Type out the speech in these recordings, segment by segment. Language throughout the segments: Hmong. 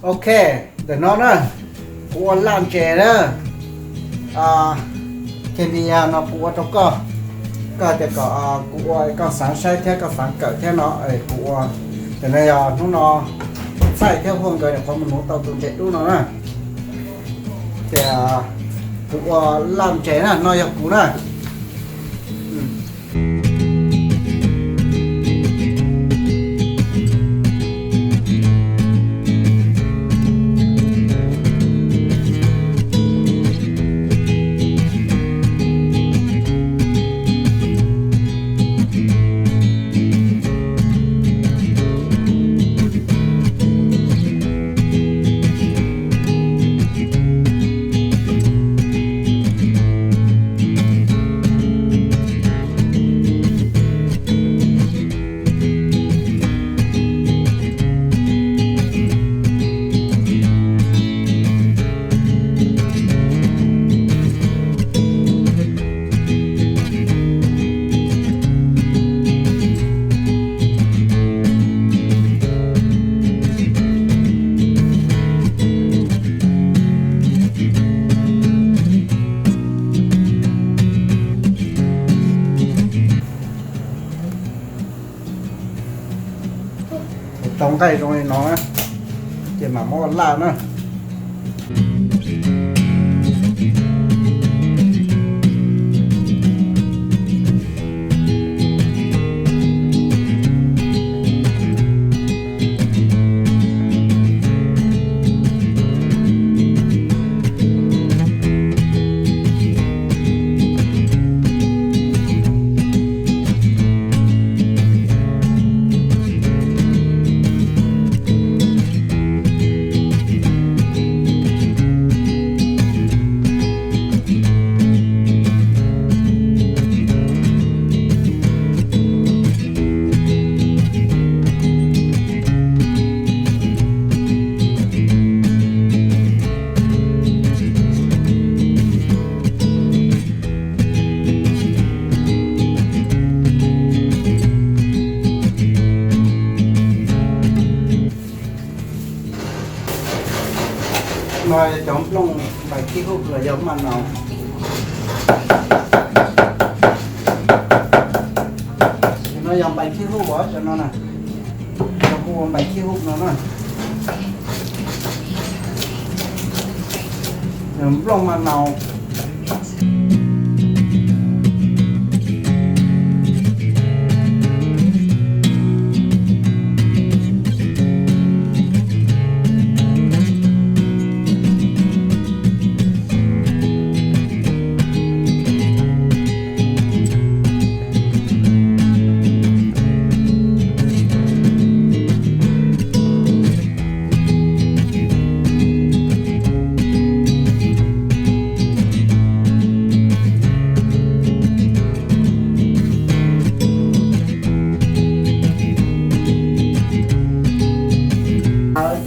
Ok, ntawm no na, kuv ua laj ntses na. Ces nws yog no kuv ua rau koj, koj tias kom kuv ua koj xav saib thiab koj xav kawm thiab no, kuv ua. Ntawm no yog hnub no Txaij thiab Huaj nkawd nyuam qhuav mus nuv tau tus ntses dub no na. Ces kuv ua laj ntses na, no yog kuv na. Tau nqaij zoo li no na, ces mam muab laj na. No yog cov nplooj npais khib huj los yog maj naus. No yog npais khib huj os, cov no na, cov kuv ua npais khib huj no na. Nplooj maj naus.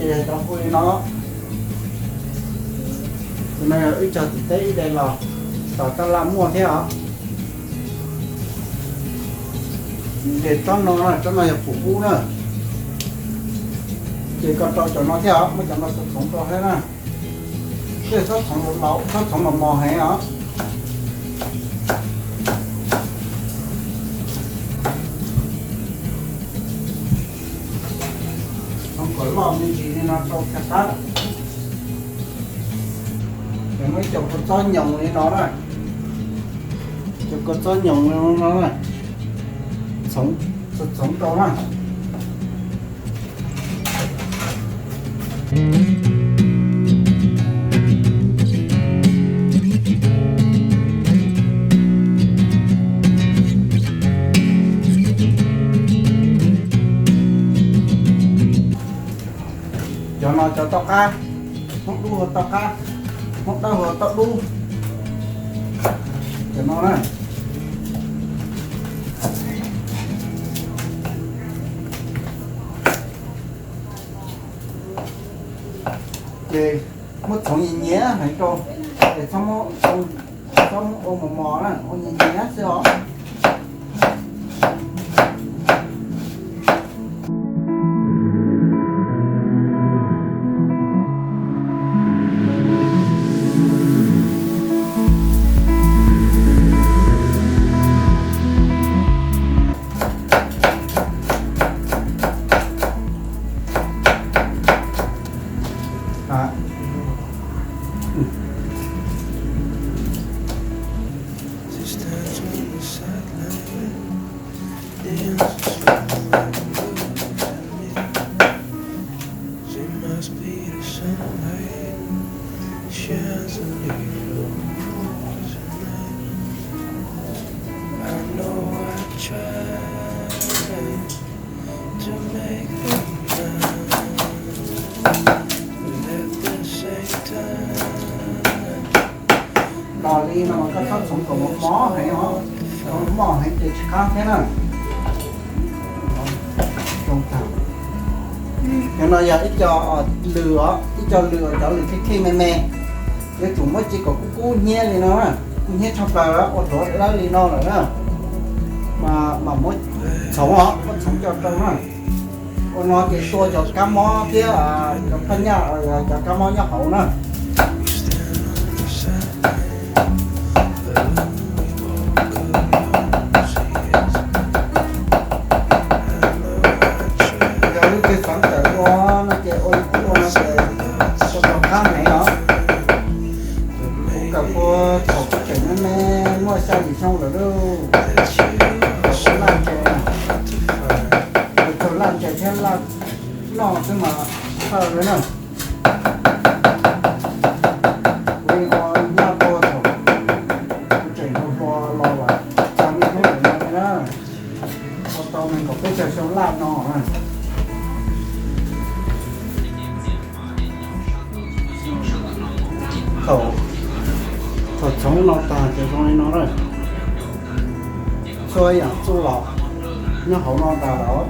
Ces cov hu li no, tus no yog wb cog tim teb ib daim los, tom taj laj muaj thiab os. Ces tsob no, tsob no yog pum ub na. Ces koj rau cov no thiab os, muab cov no txhoov rau thiab na. Tej txhob txhoov los mos heev os. Txhoov kom loj me ntsis li no rau thiaj qab. Ces muab ib co kua txob nyoos li no na. Cov kua txob nyoos li no na. Txhoov, txhoov rau na. Cov no cov toj qab, Hmoob dub hu toj qab, Hmoob dawb hu toj dub. Cov no na. Ces muab txhoov nyias nyias heev rau, es txhob muab, txhob muab ua mos mos na, ua nyias nyias xwb os. Los li no mas koj txhob txhoov kom mos mos heev os, txhoov mos heev ces tsis qab thiab na. Cov no yog ib co lws os, ib co lws, cov lws khej khej me me, yuav tsum muab ci kom kub kub hnyiab li no, kub hnyiab tshaj plaws ua tuav dawb li no lawm na. Mas muab txhoov os, muab txhoov coj rau na. Ua no ces tua cov kab mob thiab cov phaj nyaj, cov kab mob nyob hauv na. Yog leej twg xav tawm ua no ces ua li kuv ua no ces ua tau qab heev os. Kuv kawm puag thaum kuv tseem me me muaj xya yim xyoo lawm lauj. Thaum ua laj ntses, thaum laj ntses thiab laj noj xwb mas txhawj li na. Kuv ua laj puag thaum kuv tseem hluas hluas los lawm, tau niaj hnub ntawm no li na. Ua tau nees nkaum peb caug xyoo laj no. Thaum, thaum txhoov no tag ces zoo li no na. Txhua yam txuj lom nyob hauv no tas lawm.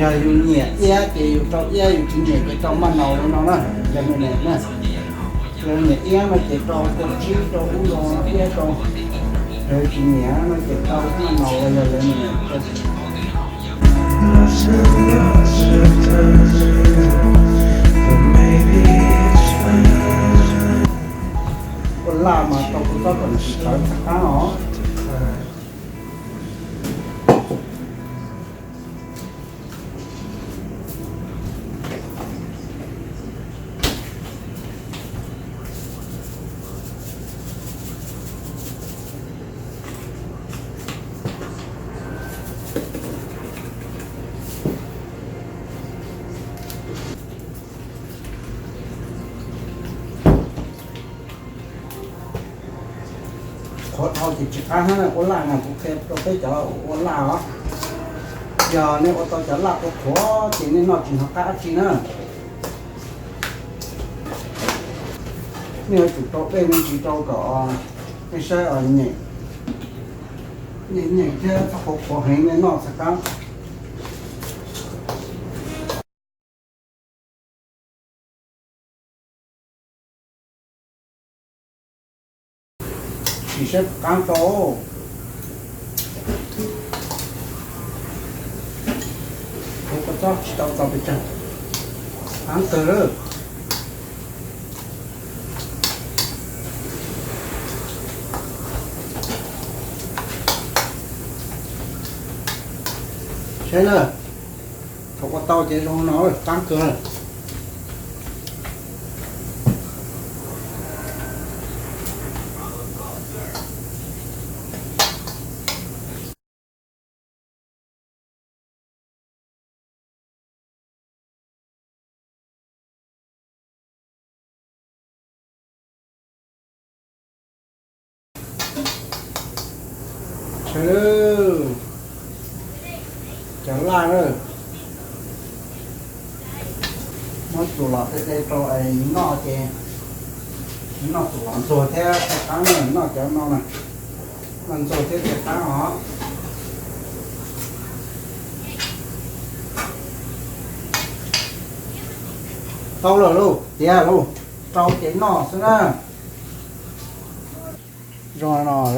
Yog yus nyiam iab ces yus rau iab, yus tsis nyiam ces rau maj naus li no na. Yog me nyuam na, yog nyiam iab no ces rau kua tsib, rau ub rau no, iab rau, yog tsis nyiam no ces rau maj naus los yog me nyuam. Ua laj mas tau kuv txob kom tsis tawv txhaj qab os. Qhuav dhau ces tsis qab na, ua laj na, kuv qhia rau peb cov ua laj os. Yog nej ua tau cov laj qhuav qhuav ces nej noj tsis hnov qab dab tsi na. Nej yuav tsum rau dej me ntsis rau kom nej saib nyeem, nyeem nyeem thiab txhob qhuav qhuav heev nej noj txhaj qab. Sim saib puas qab tau. Kuv kua txob tsis tau txaus pes tsawg, qab kawg lawm. Saib na, thaum ua tau ces zoo no, qab kawg. Saib lawm, cov laj lawm. Muab txuas los de de rau es noj ces noj txuas los ntxuag thiab thiaj qab na, noj cov no na, noj ntxuag thiab thiaj qab os. Tau lawm lauj, tiav lauj, rau ces noj xwb na. Zoo no,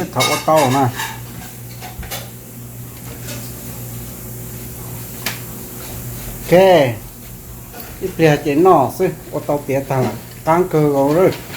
thaum ua tau na. Ok, ib pliag ces noj xwb, ua tau tiav tag lawm, qab kawg nkaus lawm.